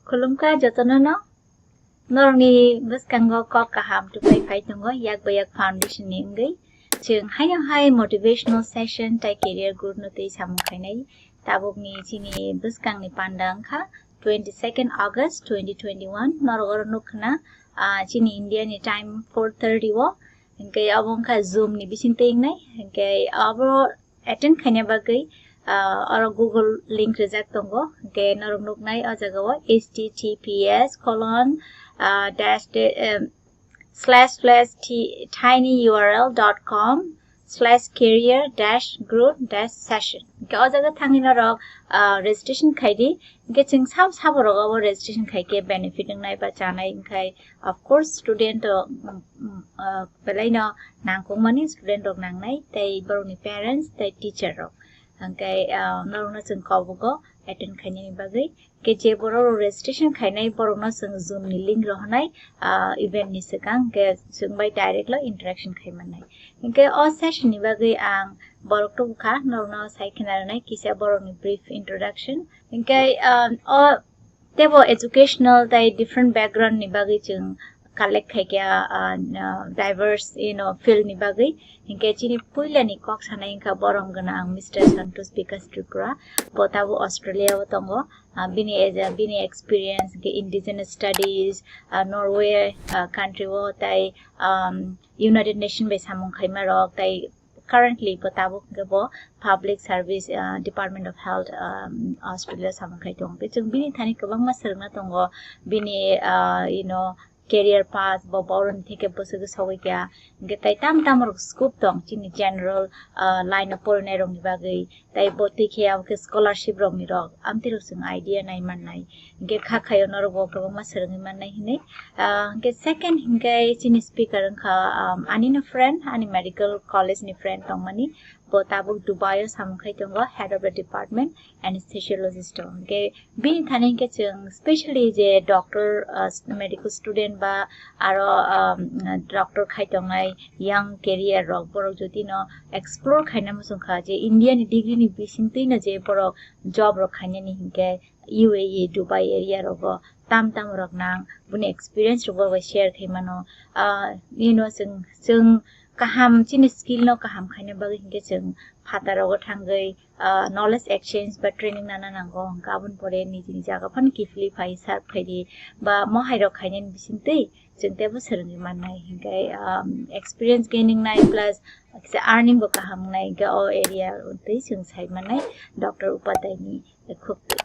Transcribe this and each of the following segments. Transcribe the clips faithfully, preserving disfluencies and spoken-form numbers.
Khulumkha jotono no. Norokni bwskango kok kaham tupai phai tongo, yak bai yak foundation ni wngwi. Chwng haino hai motivational session tai career growth no twi samung khainai. Tabukni chini bwskangni panda wngkha twenty-second August twenty twenty-one. Norok oro nukkhna, ah, chini India ni time four thirty o. Hinkhe abo wngkha Zoom ni bising twi wngnai. Hinkhe abo attend khaina bagwi, ah, oro Google link rijak tongo. Hinkhe norok nuknai o jaga o H T T P S colon, ah, dash de-, em, slash slash t-, tinyurl dot com slash career dash growth dash session. Hinkhe o jaga thangwi norok, ah, registration khaidi. Hinkhe chwng sab-, saborok abo registration khaikhe benefit wngnai ba chanai wngkhai, of course, student rok, mm, mm, ah, belaino nangkukmani student rok nangnai, tei borokni parents tei teacher rok. Hinkhe, ah, norokno chwng kobugo attend khainani bagwi. Hinkhe je borok rok registration khainai borokno chwng Zoom ni link rohornai, ah, event ni swkang, hinkhe chwng bai direct lo interaction khaimannai. Hinkhe o session ni bagwi ang borok tubukha, norokno sai khna rwnai kisa borokni brief introduction. Hinkhe, ah, o teibo educational tei different background ni bagwi chwng collect khaikha, ah, ah, diverse, you know, field ni bagwi. Hinkhe chini puila ni kok sanai wngkha borom gwnang Mister Santosh Bikash Tripura, bo tabuk Australia o tongo. Ah, bini as a, bini experience hinkhe indigenous studies, ah, Norway, ah, country o tei, um, United Nation bai samung khaima rok tei currently bo tabuk hinkhe bo Public Service, ah, Department of Health, um, Australia samung khai tongo. Tei chwng bini thani kwbangma swrwngna tongo, bini, ah, you know, career path bo boroni theke bwswk sogwi kha. Hinkhe tai tam tam rok scope tong chini general, ah, line o porinai rokni bagwi. Tai bo twi khe abo khe scholarship rokni rok amtwi rok chwng idea nai mannai. Hinkhe kha khaio norok bo kwbangma swrwngwi mannai hinwi. Ah, hinkhe second hinkhe chini speaker wngkha, um, ani no friend, ani medical college ni friend tongmani. Bo tabuk Dubai o samung khai tongo, head of the department, anesthesiologist o. Hinkhe bini thani hinkhe chwng specially je doctor, ah, medical student ba aro, um, doctor khai tongnai young career rok, borok jodi no explore khaina muchung kha je India ni degree ni bising twi no je borok job rok khainani hinkhe U A E, Dubai area rogo tam tam rok nang, boni experience rok bo bai share khai mano. Ah, nino chwng, chwng kaham chini skill no kaham khaina bagwi hinkhe chwng phataro thangwi, ah, knowledge exchange ba training nana nango, hinkhe aboni pore nijini jaga phano kiphilwi phai serve khaidi ba mohai rok khainani bising twi chwng teibo swrwngwi mannai. Hinkhe, um, experience gaining nai plus kisa earning bo kaham wngnai, hinkhe o area twi chwng sai mannai Doctor Upadhyay ni khuk twi.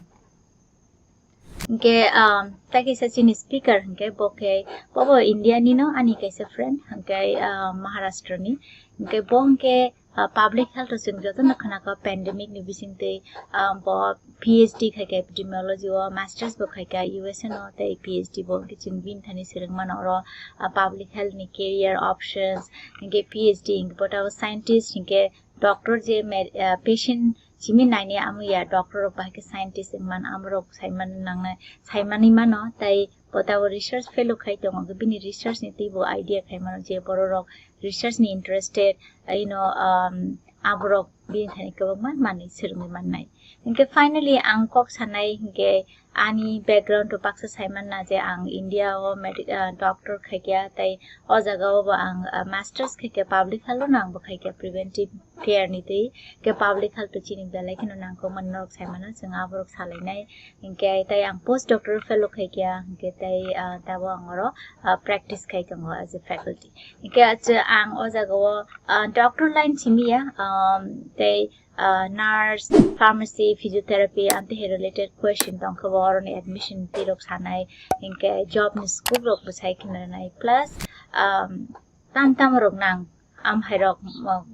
Hinkhe, um, tai kaisa chini speaker hinkhe bo khe, bo bo India ni no, ani kaisa friend, hinkhe, um, Maharashtra ni. Hinkhe bo hinkhe, uh, public health o chwng joto no khna kha pandemic ni bising twi, um, bo P H D khai kha epidemiology o, masters bo khai kha U S A no, tei P H D bo hinkhe chwng bini thani swrwng mano oro, uh, public health ni career options, hinkhe P H D hinkhe bo tabuk scientist hinkhe doctor je med-, ah, patient simi naini amo ya doctor rok bahai khe scientist wngman amorok saiman nangnai, saimani mano, tei bo tabuk research fellow khai tongo, bini research ni teibo idea khai mano je borok rok research ni interested, you know, um, aborok bini thani kwbangma manwi swrwngwi mannai. Hinkhe finally ang kok sanai hinkhe ani background o baksa saimanna je ang India o medi-, ah, doctor khaikha tei o jaga o bo ang, ah, masters khaikha public health o no ang bo khaikha preventive care ni twi. Hinkhe public health o chini belai kheno nangkukmani norok saimano chwng aborok salainai. Hinkhe tei ang post doctor fellow khaikha hinkhe tei, ah, tabo ang oro, ah, practice khai tongo as a faculty. Hinkhe ang o jaga o, ah, doctor line simi ya, um, tei ah, nurse, pharmacy, physiotherapy, amtwi hai related question tong khe bo oroni admission fee rok sanai, hinkhe job ni scope rok bo sai khna nai, plus, um, tam tam rok nang, am hai rok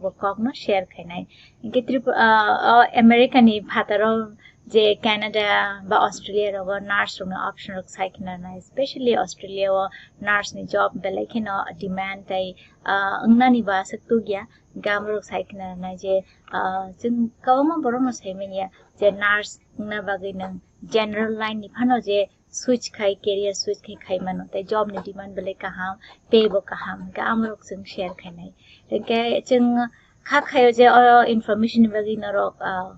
bo kok no share khainai. Hinkhe Tripura, ah, o America ni phataro je Canada ba Australia rogo nurse rokni option rok sai khna nai, specially Australia o nurse ni job belai kheno demand tei, ah, wngnani bo aswk tugya. Hinkhe amorok sai khna nai je, ah, chwng kwbangma borok no sai manya je nurse wngna bagwi nwng general line ni phano je switch khai, career switch khai khai mano, tei job ni demand belai kaham, pay bo kaham, hinkhe amorok chwng share khainai. Hinkhe chwng kha khaio je o information ni bagwi norok, ah,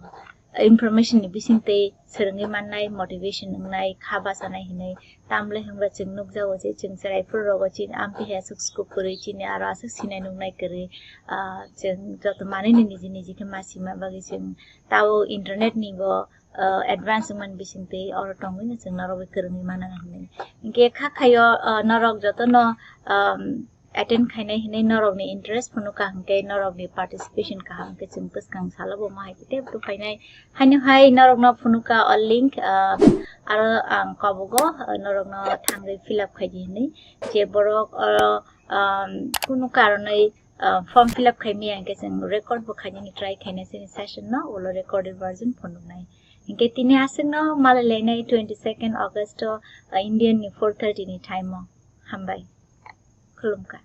information ni bisingtwi swrwngwi mannai, motivation wngnai, kha bachanai hinwi. Tamle hwnba chwng nukjago je chwng chwraipur rogo chini amtwi hai aswk scope kwrwi, chini aro aswk sinai nuknai kwrwi. Ah, chwng joto manwino niji niji khe ma sima bagwi chwng tao internet ni bo, ah, advance wngmani bisingtwi oro tongwino chwng norok bai kwrwngwi mana hinwi. Hinkhe kha khaio, ah, norok jotono, um, attend khainai hinwi norokni interest phunukha hinkhe norokni participation kaham khe chwng bwskang salo bo ma hai khe tei bwtwi phainai. Haino hai norokno phunukha o link, ah, aro ang kobogo, ah, norokno thangwi fill up khaidi hinwi. Je borok, ah, um, kunu karonwi, ah, form fill up khai maya hinkhe chwng record bo khainani try khainai chini session no, ulo recorded version phunuknai. Hinkhe tini aswkno malai lainai twenty second August o, ah, Indian ni four thirty ni time o. Hambai. Khulumkha.